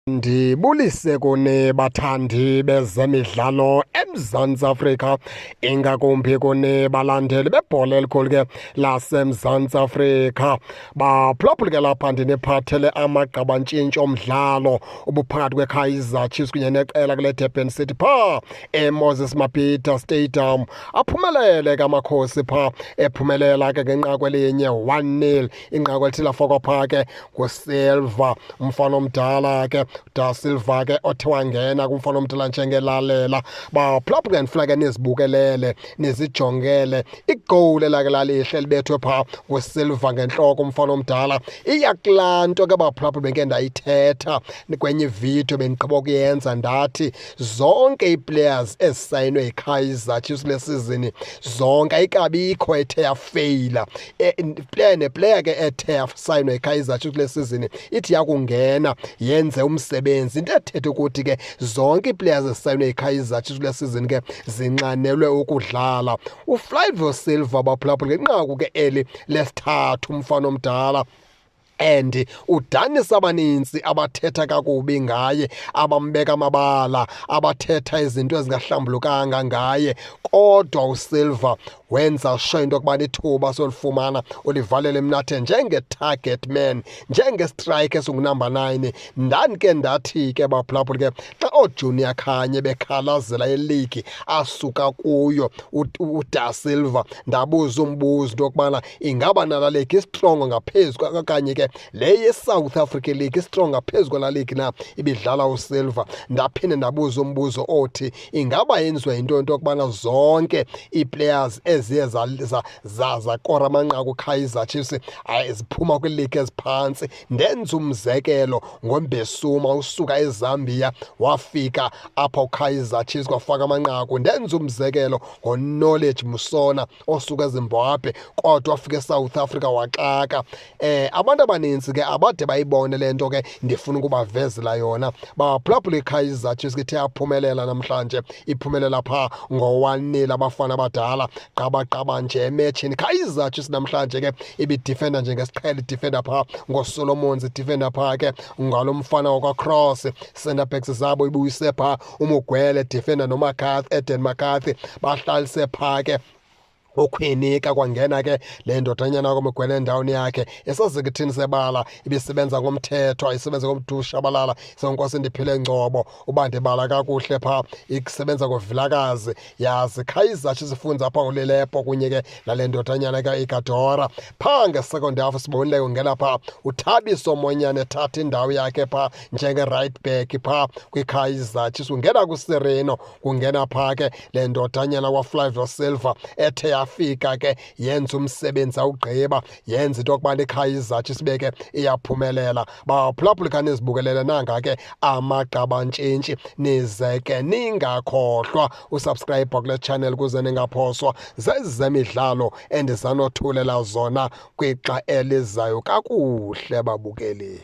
Ndibulise kuni bathandi bezemidlalo eMzantsi Afrika, ingakumbi kuni balandeli bebhola elikhulu ke laseMzantsi Afrika. Baphulaphuli ke lapha ndiniphathele amagqabantshintshi omdlalo obuphakathi kweKaizer Chiefs kunye neqela kule Durban City phaa eMoses Mabhida Stadium. Aphumelele ke Amakhosi phaa, ephumelela ke ngenqaku elinye 1-0, inqaku elithi lafakwa phaa ke nguSilva, umfana omdala ke Da Silva ke othe wangena kumfana omdala njengelalela. Baphulaphula ke ndifuna ke nizibukelele nizijongele igowuli elake lalihle elibethwe phaa nguSilva ngentloko umfana omdala. Iya kulaa nto ke baphulaphula benke ndayithetha kwenye ividiyo bendigqiba ukuyenza, ndathi zonke ii-players ezisayinwe yiKaizer Chiefs kule sizini zonke ayikabikho ethe yafeyila. Player neplayer ke ethe yasayinwa yiKaizer Chiefs kule sizini ithi yakungena yenze umsebenzi, into ethetha ukuthi ke zonke ii-players ezisayinwe yiKaizer Chiefs kule sizini ke zinxanelwe ukudlala. UFlavio Silva baphulaphula ngenqaku ke eli lesithathu umfana omdala, and udanisa abaninzi abathetha kakubi ngaye, abambeka amabala, abathetha izinto ezingahlambulukanga ngaye, kodwa uSilva wenza sure into yokubana ithuba solifumana ulivalele emnatheni njenge-target man, njenge-striker esingunumber 9. Ndandike ndathi ke baphulaphuli ke xa ooJunior Khanye bekhalazela iligi asuka kuyo uDa Silva, ndabuza umbuzo into yokubana ingaba nala league istrongo ngaphezu okanye ke le ye-South Africa League istrongo ngaphezu kwala league na ibidlala uSilva. Ndaphinde ndabuza umbuzo othi ingaba yenziwa yinto into yokubana zonke ii-players eziye zakora amanqaku Kaizer Chiefs ziphuma kwiiligi eziphantsi. Ndenza umzekelo ngoMbesuma usuka eZambia wafika apha uKaizer Chiefs kwafaka amanqaku. Ndenza umzekelo ngoKnowledge Musona osuka eZimbabwe kodwa wafika eSouth Africa waxaka. Abantu abaninzi ke abade bayibone le nto ke ndifuna ukubavezela yona. Baphulaphula iKaizer Chiefs ithe yaphumelela namhlanje, iphumelela phaa ngo-1-0 abafana abadala qabaqaba nje emetshini. Kaizer Chiefs namhlanje ke ibidifenda njengesiqhelo, idifenda phaa ngoSolomons, idifenda phaa ke ngalo mfana wakwaCross. Center backs zabo ibuyise phaa uMugwele, defender noMcCarthy, Eden McCarthy, bahlalise phaa ke uKhwinika, kwangena ke le ndodanyana kwaMugwele endaweni yakhe. Esazikithini sebala ibisebenza ngomthetho, ayisebenza ngomntu Shabalala, senkosi ndiphile Ngcobo uba ndibala kakuhle phaa, isebenza ngoVilakazi. Yazi Kaizer Chiefs ifunza apha ngoLilepo kunye ke nale ndodanyana ke Igadora. Phaa nge-second half sibonile kungena phaa uThabiso Monyane ethatha indawo yakhe phaa njenge-right back phaa kwiKaizer Chiefs, kungena kuSirino, kungena phaa ke le ndodanyana kwaFlavio Silva ethe yafika ke yenza umsebenzi awugqiba, yenza into yokubana iKaizer Chiefs ibeke iyaphumelela. Baphulaphula khanizibukelele nanga ke amagqabantshintshi, nize ke ningakhohlwa usubscribe kule channel ukuze ningaphoswa zezemidlalo endizanothulela zona kwixa elizayo. Kakuhle babukeli.